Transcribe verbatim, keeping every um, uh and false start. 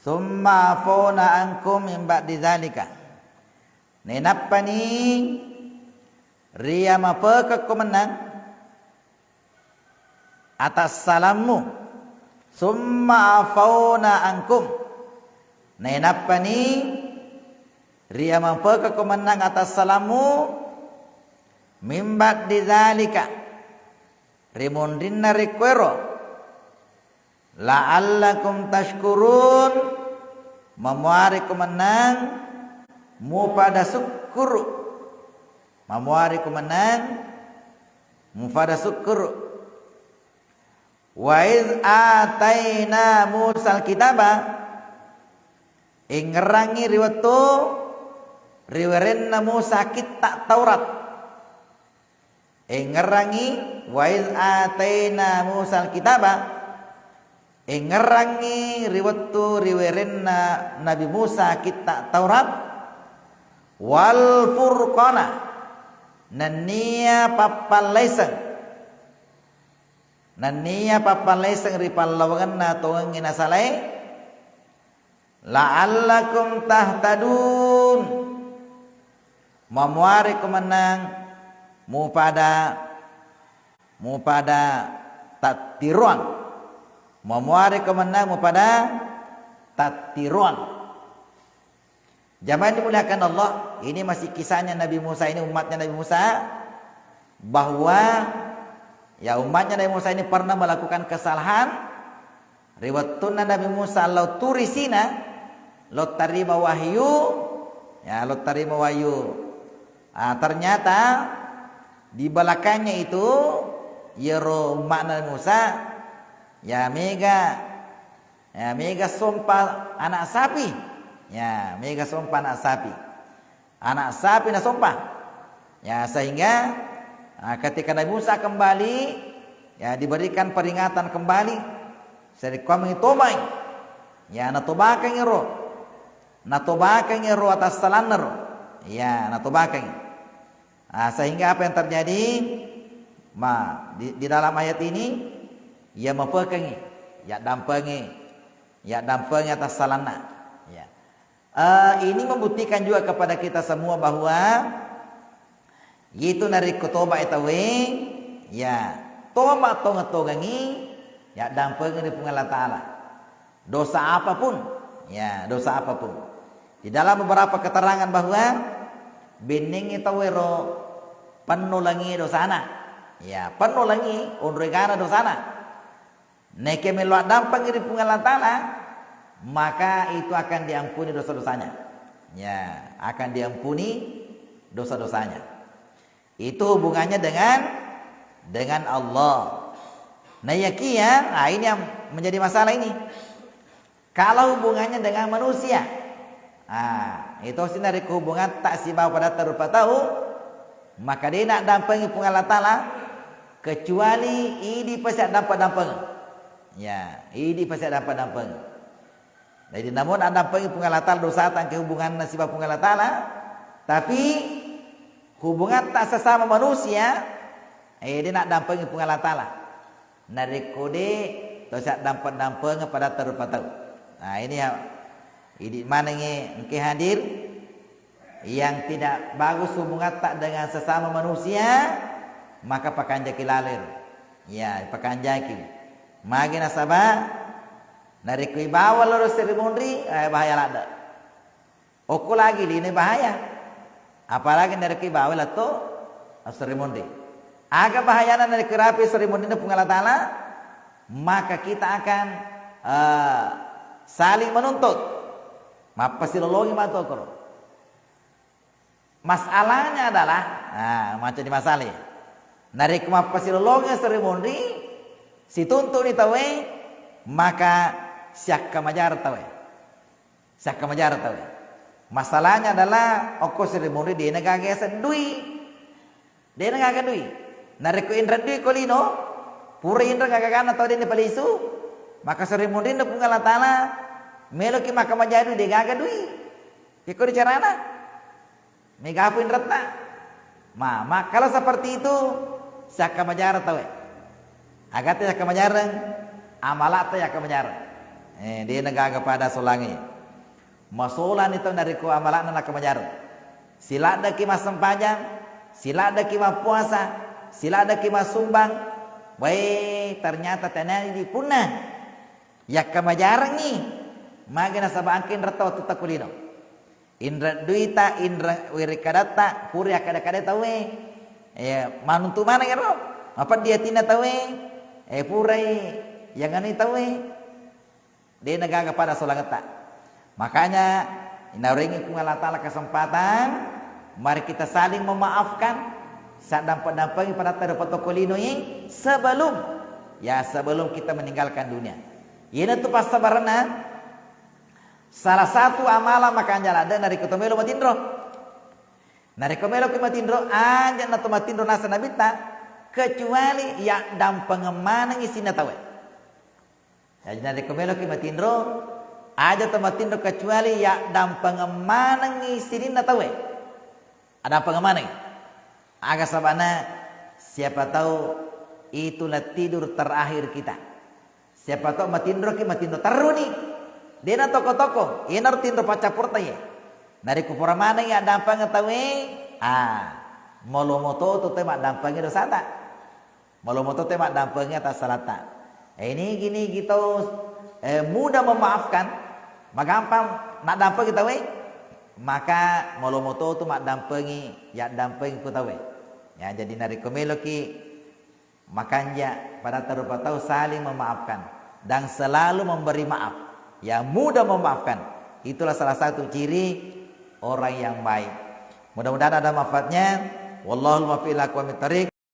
Tsumma afauna ankum min ba'di dzalika. Nainappani riamapekekko mennang atassalammu. Tsumma afauna ankum. Nainappani riamapekekko mennang atassalammu min ba'di dzalika, ri munrinna rekkoero. La'allakum tashkurun, mamuariko mennang mupada sukkuru. Mamuariko mennang mupada sukkuru. Wa iz ataina Musal kitaba, engngerangngi ri wettu riwerenna Musa kitta Taurat. Engngerangngi, wa iz ataina Musal kitaba, engngerangngi ri wettu riwerenna Nabi Musa kitta Taurat, wal furqana, nennia pappallaiseng, nennia pappallaiseng ri pallawangenna tongengngi nasalae, la'allakum tahtadun. Mamuariko mennang mupada, mupada tattiroang. Mamuariko mennang mupada tattiroang. Jamaah yang dimuliakan Allah, ini masih kisahnya Nabi Musa, ini umatnya Nabi Musa, bahwa, ya, umatnya Nabi Musa ini pernah melakukan kesalahan. Ri wettunna Nabi Musa lao Turi Sina, lao tarima wahyu, ya, lao tarima wahyu. Ah, ternyata di belakangnya itu, iyaro umma'na Nabi Musa, ya, mega, ya, mega sompa anak sapi. Ya, mega sompa anak sapi. Anak sapi nasompa. Ya, sehingga, ah, ketika Nabi Musa kembali, ya, diberikan peringatan kembali. Sarekkuammengngi tobai. Ya, natobakengngi ro. Natobakengngi ro atassalannaro. Ya, natobakengngi. Ah, sehingga apa yang terjadi? Ma, di, di dalam ayat ini, ya, mapekengngi, ya, dampengi, ya, dampengi atassalanna. Ya. Eh, ini membuktikan juga kepada kita semua bahwa itu narekko toba e tauwe, ya, toba tongeng-tongengi, ya, dampengi ri Puang Allah Ta'ala. Dosa apapun, ya, dosa apapun. Di dalam beberapa keterangan bahwa bennengngi tauwe ro penno langi dosana. Ya, penno langi onro egana dosana. Naekia melo addampeng ri Puang Allah Ta'ala, maka itu akan diampuni dosa-dosanya. Ya, akan diampuni dosa-dosanya. Itu hubungannya dengan, dengan Allah. Nah, iya kia, nah, ini yang menjadi masalah ini. Kalau hubungannya dengan manusia, ah, itu sih narekko hubungatta sibawa padatta rupa tau, maka de naddampengi Puang Allah Ta'ala, kecuali idi pasi addampeng-dampeng. Ya, idi pasi addampeng-dampeng. Jadi, namun addampengi Puang Allah Ta'ala dosata engka hubunganna sibawa Puang Allah Ta'ala, tapi hubungatta sesama manusia, eh, de naddampengi Puang Allah Ta'ala. Narekko de to saddampeng-dampengeng padatta rupa tau. Nah, ini ya, idi manengngi engke hadir, yang tidak bagus hubungatta dengan sesama manusia, maka pakanjaki laler. Ya, pakanjaki. Magi nasaba, narekko ibawa lao ri Sri Munri, eh, bahaya ladde. Okko lagi lino bahaya. Apalagi narekko ibawa lettu Sri Munri. Aga bahayana narekko irapi Sri Munrinna Puang Allah Ta'ala, maka kita akan, eh, saling menuntut. Mappasilolongi matu okkoro. Masalahnya adalah, nah, macam di masalah. Narekko mappasilolongi Sri Munri, situntuni tauwe, maka siakkamajara tauwe. Siakkamajara tauwe. Masalahnya adalah okko Sri Munri dena gaga yaseng dui. Dena gaga dui. Narekko inreng dui ko lino, pura inreng gaga-gaganna tau dena palisu, maka Sri Munrinna Puang Allah Ta'ala, meloki makkamaja dui, de gaga dui. Pekko di carana? Megapu inretta. Ma, ma, kalau seperti itu, siakkamajara tauwe. Agatta yakkamajara, amalatta yakkamajara. Eh, de' na gaga pada solangi. Masolani tau narekko amala'na nakamajareng. Siladdeki massempajang, siladdeki mappuasa, siladdeki massumbang. Wai, ternyata tenani dipunna. Yakkamajarengngi. Magi nasaba engka inretta wettu takkulino. Inre duita, inre wirikkadatta, pura yakkada-kada tauwe. Eh, manuntu maneng ero. Mapeddi atinna tauwe. Eh, purai yanganui tauwe. De' na gaga pada solangetta. Makanya, inarengi Puang Allah Ta'ala kesempatan, mari kita saling memaafkan, saddampe-dampengi padatta rupa tokko lino i sebelum, ya, sebelum kita meninggalkan dunia. Iyanatu passabarenna salah satu amalan makanja ladde' narekko to melo matinro. Narekko meloki matinro, aja' na to matinro naseng Nabitta, kecuali yaddampengeng manengngi sininna tauwe. Jaji narekko meloki matinro, aja' to matinro kecuali yaddampengeng manengngi sininna tauwe. Addampengeng maneng. Aga saba'na, siapa tahu itulah tidur terakhir kita. Siapa tahu matinroki, matinro terruni. De' na toko-toko, iyanaro tinro paccappuretta iye. Narekko pura manengngi addampengeng tauwe, ah, malomo to tu te maddampengi dosata. Malomo to te maddampengi atassalata. Eh, nigi-nigi tau, eh, mudah memaafkan, magampang naddampengi tauwe, maka malomo to tu maddampengi, yaddampengi ku tauwe. Ya, jadi narekko meloki makanja padatta rupa tau, saling memaafkan dan selalu memberi maaf. Ya, mudah memaafkan. Itulah salah satu ciri orang yang baik. Mudah-mudahan ada manfaatnya. Wallahul muwaffiq ila aqwamit thariq.